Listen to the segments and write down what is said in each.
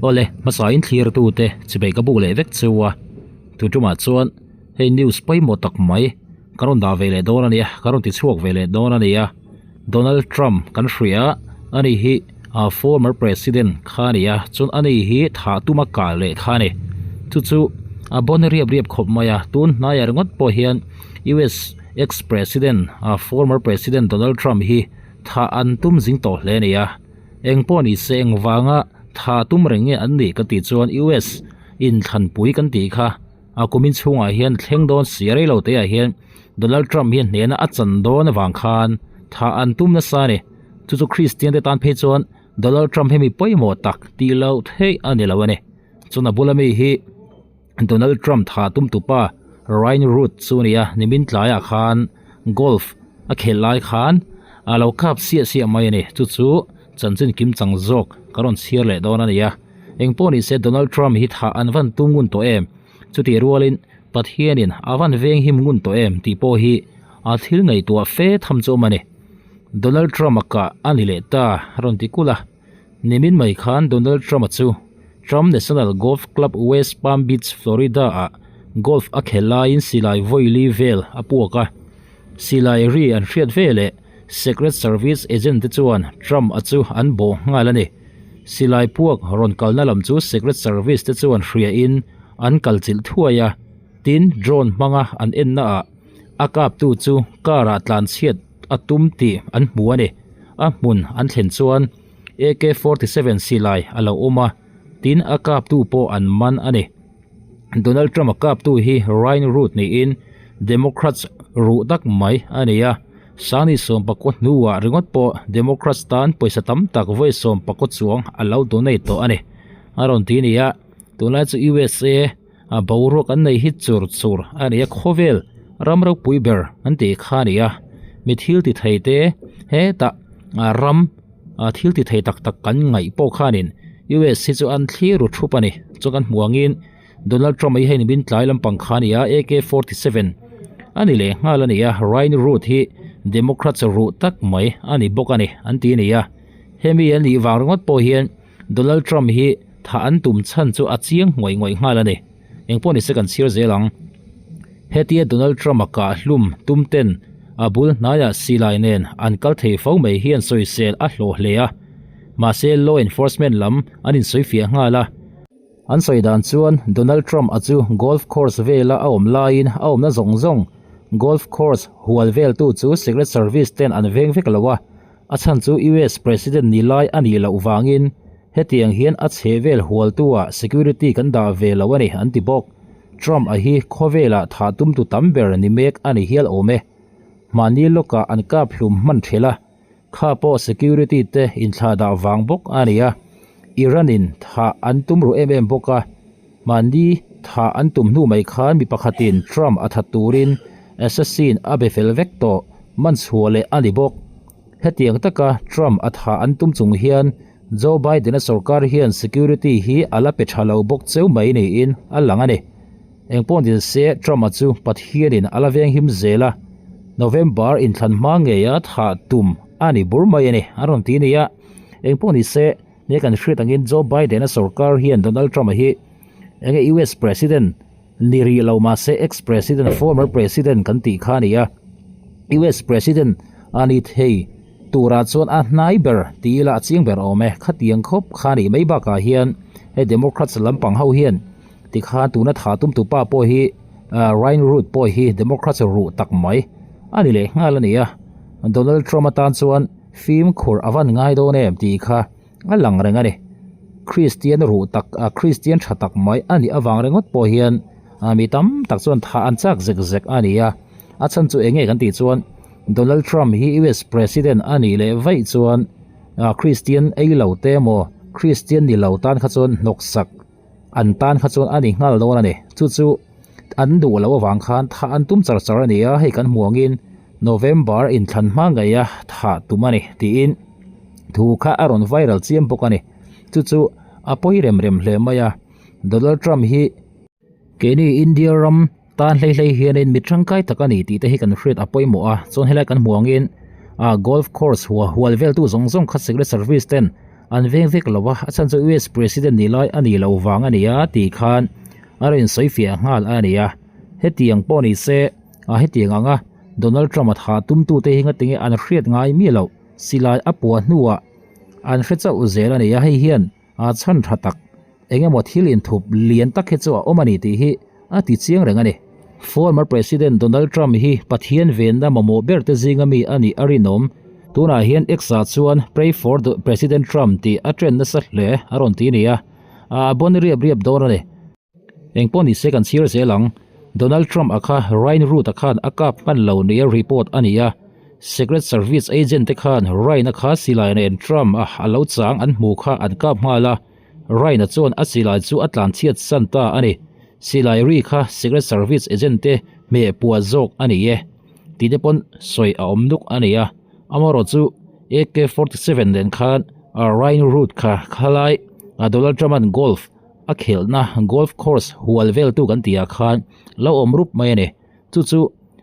Awle, hmasa in thlir tute chibei ka buk leh vek cheu a, tu tumah chuan hei news pawimawh tak mai ka rawn dah ve leh dawn a nia, ka rawn ti chhuak ve leh dawn a nia. Donald Trump kan hria a, ani hi a former president kha a ni a, chuan ani hi thah tuma kah leh kha a ni. Chu chu a bawn riap riap khawp mai a, tun hnaiah ringawt pawh hian US ex-president, former president Donald Trump hi thah an tum zing tawh hle a ni a. Eng pawh ni se engvanga thah tum reng nge an nih ka tih chuan US inthlanpui kan tih kha a kumin chhungah hian thleng dawn si a reilo te ah hian Donald Trump hian hnehna a chan dawn avang khan thah an tum nasa a ni. Chu chu Christian te tan phei chuan Donald Trump hi mi pawimawh tak tih loh theih a ni lo a ni. Chuan a bula mi hi Donald Trump thah tum tupa Ryan Routh chu a ni a, nimin tlaiah khan golf a khelh lai khan a lo kap siah siah mai a ni. Chu chu chanchin kim chang zawk ka rawn chhiar leh dawn a ni a. Engpawh ni se Donald Trump hi thah an van tum ngun tawh em? Chutih rualin Pathianin a van veng him ngun tawh em tih pawh hi a thil ngaihtuah fe tham chu awm a ni. Donald Trump a kah a ni leh ta a rawn ti kulh a. Nimin mai khan Donald Trump a chu Trump National Golf Club West Palm Beach, Florida ah golf a khelh laiin silai vawili vel a puak a. Silai ri an hriat veleh Secret Service agent te chuan Trump a chu an bawh nghal a ni. Silai puak rawn kalna lam chu Secret Service te chuan hria in an kal chilh thuai a, tin drone hmanga an enna ah a kaptu chu car ah tlan chhiat a tum tih an hmu a ni. A hmun an thlen chuan AK 47 silai a lo awm a, tin a kaptu pawh an man a ni. Donald Trump a kaptu hi Ryan Routh niin Democrats ruh tak mai a ni a, Sangni sawmpakaw hnuah ringawt pawh Democrats tan pawisa tam tak vawi sawmpakaw chuang a lo donate tawh a ni. A rawn ti ni a, tunlai chu USA a boruak an nei hi chur chur a ni a, khawvel ram ropui ber an tih kha a ni a, mi thil ti thei te hetah ram thil ti thei tak tak kan ngaih pawh khanin US hi chu an thlir ru thup a ni. Chuan kan hmuh angin Donald Trump a hi hei nimin tlai lampang kha a ni a, AK 47 a ni leh nghal a ni a, Ryan Routh hi Democrats ruh tak mai a ni bawk a ni an ti a ni a. Hemi a nih vang ringawt pawh hian Donald Trump hi thah an tum chhan chu a chiang ngawih ngawih nghal a ni. Engpawh nise kan chhiar zel ang. Hetia Donald Trump a kah hlum tum ten a bul hnaiah silai nen an kal thei fo mai hian sawisel a hlawh hle a. Mahse law enforcement lam an insawifiah nghal a. An sawi dan chuan Donald Trump a chu golf course vela a awm laiin a awmna zawng zawng golf course hual veltu chu Secret Service ten an veng vek lo a, a chhan chu US President ni lai a nih loh vangin hetiang hian a chhe vel hualtu-ah security kan dah ve lo a ni an ti bawk. Trump a hi khawvelah thah tumtu tam ber ni mek a ni hial awm e. Mahni lawkah an kap hlum hman thelh a. Kha pawh security te inthlah dah vang bawk a ni a, Iran in thah an tum ruh em em bawk a, mahni thah an tum hnu mai khan mi pakhatin Trump a that turin assassin a be fel vek tawh man chhuah leh a ni bawk. Hetiang taka Trump a thah an tum chung hian Joe Biden a sorkar hian security hi a la pe tha lo bawk cheu mai niin a lang a ni. Engpawh ni se Trump-a chu Pathianin a la venghim zel a, November inthlan hma ngeia thah tum a ni bur mai a ni, a rawn ti a ni a. Engpawh ni se, he kan hriat angin Joe Biden-a sorkar hian Donald Trump-a hi enge US President ni rih lo mah se ex-President, former President kan tih kha a ni a, US President a ni thei turah chuan a hnai ber ti ila a chiang ber awm e. Khatiang khawp kha a nih mai bakah hian hei Democrats lampang ho hian Tikhan tuna tha tum tu pa pawh hi Ryan Routh pawh hi Democrats ruh tak mai a ni leh nghal a ni a. Donald Trump atan chuan fimkhur a van ngai dawn em tih kha a lang reng a ni. Christian ruh tak Christian tha tak mai a nih avang ringawt pawh hian mi tam tak chuan thah an chak zek zek a ni a. A chhan chu eng nge kan tih chuan Donald Trump hi US President a nih leh vaih chuan Christian ei lo te emaw Christian ni lo tan kha chuan hnawksak An tan kha chuan a ni nghal dawn a ni. Chu chu an duh loh avang khan thah an tum char char a ni a, hei kan hmu angin November inthlan hma ngeia thah tum a ni tiin thu kha a rawn viral chiam bawk a ni. Chu chu a pawi rem rem hle mai a, Donald Trump hi keini India ram tan hlei hlei hianin mi tangkai tak a ni tih te hi kan hriat a pawimawh a, chuan helai kan hmu angin ah golf course hual veltu zawng zawng kha secret service ten. An veng vek lo a, a chhan chu US President ni lai a nih loh vang a ni a tih khan a rawn insawifiah nghal a ni a. Hetiang pawh ni se, a hetiang anga Donald Trump a thah tumtute hi ngatinge an hriat ngai miah loh silai a puah hnuah an hre chauh zel a ni a, hei hian a chhan tha tak eng emaw thil inthup lian tak hi chu a awm a ni tih hi a ti chiang reng a ni. Former President Donald Trump hi Pathian venna mamawh ber te zinga mi a nih a rinawm. Tunah hian X-ah chuan Pray for President Trump tih a trend nasa hle a rawn ti a ni a, a bon riap riap dawn a ni. Eng pawh ni se kan chhir zel ang. Donald Trump a kha Ryan Root a khan a kap hman lo nia report a ni a. Secret Service agent te khan Ryan a kha silai nen Trump a a lo chang an hmu kha an kap nghal a. Ryan a chuan a silai chu a tlan chhiat san ta a ni. Silai ri kha Secret Service agent te hmeh puah zawk a ni e. Tih te pawn sawi a awm nuk a ni a. Amaherawh chu AK 47 nen khan Ryan Root kha khalai Donald Trump an golf a khelhna golf course hual veltu kan tih ah khan lo awm rup mai a ni. Chu chu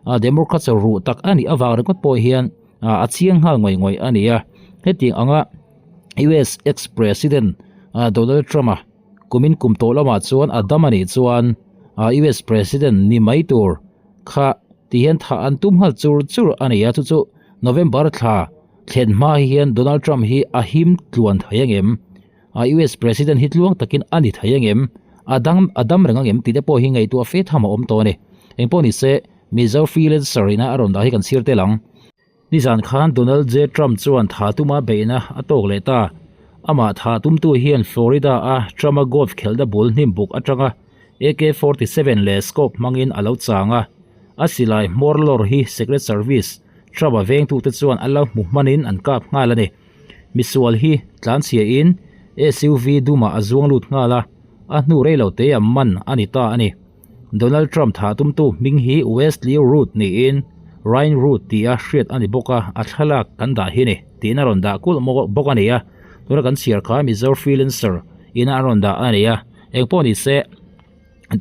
a Democrats ruh tak a nih avang ringawt pawh hian a chiang nghal ngawih ngawih a ni a. Hetiang anga US ex president Donald Trump a kumin kum tawh lamah chuan a dam a nih chuan US president ni mai tur kha ti hian thah an tum nghal chur chur a ni a. Chu chu November thla thlen hma hian Donald Trump hi a him tluan thei ang em? A US President hi tluang takin a ni thei angem? A dang a dam reng angem tih te pawh hi ngaihtuah fe tham a awm tawh a ni. Engpawh ni se, Mizo freelancer ina a rawn dah hi kan chhir tel ang. Nizan khan Donald J. Trump chuan tha tuma beihna a tawk leh ta. Amah tha tumtu hian Florida a Trump-a golf khelhna bul hnim buk atanga AK 47 leh scope hmangin a lo chang a. A silai hmawr lawr hi Secret Service Trump-a vengtute chuan a lo hmu hmanin an kap nghal a ni. Misual hi tlanchhiain SUV dumah a zuang lut nghal a, a hnu rei lo te a man a ni ta a ni. Donald Trump thah tumtu hming hi Wesley Root niin Ryan Root tia hriat a ni bawk a, a thlalak kan dah hi ni tiin a rawn dah kulh bawk a ni a. Tuna kan chhiar kha Mizo freelancer ina a rawn dah a ni a. Engpawh ni se,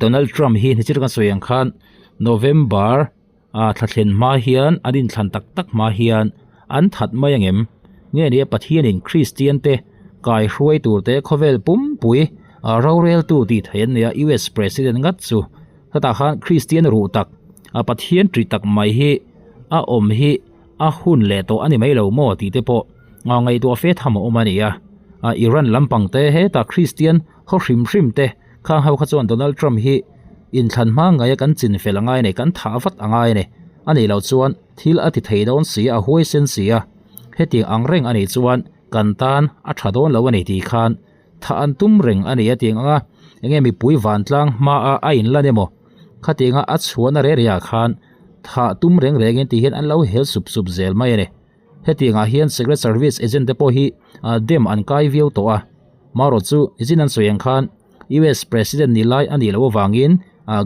Donald Trump hi nichil kan sawi ang khan November A thla thlen hma hian, an inthlan tak tak hma hian an that mai ang em? Nge nia Pathianin Kristiante kai hruai turte khawvel pumpui roreltu tih theih an nia US President ngat chu hetah khan Kristian ruh tak a Pathian ṭih tak mai hi a awm hi a hun leh tawh a ni mai lo maw tih te pawh ngaihtuah fe tham a awm a ni a. Iran lampang te hetah Kristian khaw hrim hrim te Khang ho kha chuan Donald Trump hi inthlan hma ngaia kan chin fel a ngai a ni, kan thah vat a ngai a ni. A nih loh chuan thil a ti thei dawn si a, a huaisen si a, hetiang ang reng a nih chuan kan tan a tha dawn lo a ni tih khan thah an tum reng a ni a tih ang a, enge mipui vantlang hmaa a inlan emaw khatianga a chhuahna reh rehah khan thah tum reng rengin tih hian an lo hel sup sup zel mai a ni. Hetiangah hian Secret Service agent te pawh hi dem an kai viau tawh a, marawh chu nichin an sawi ang khan US President ni lai a nih loh avangin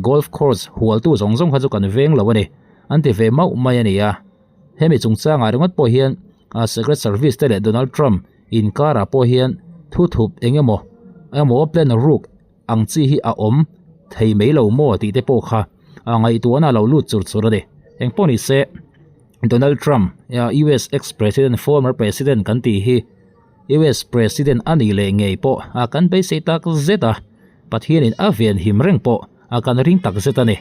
golf course hualtu zawng zawng kha chu kan veng lo a ni, an ti ve mauh mai a ni a. Hemi chungchangah ringawt pawh hian Secret Service te leh Donald Trump inkarah pawh hian thu thup eng emaw emaw plan ruk ang chi hi a awm thei mai lo maw tih te pawh kha ngaihtuahna a lo lut chur chur a ni. Engpawh ni se. Donald Trump, US ex-president, former president kan tih hi US president a nih leh ngei pawh a kan beisei tak zet a, Pathianin a venhim reng pawh a kan ring tak zet a ni.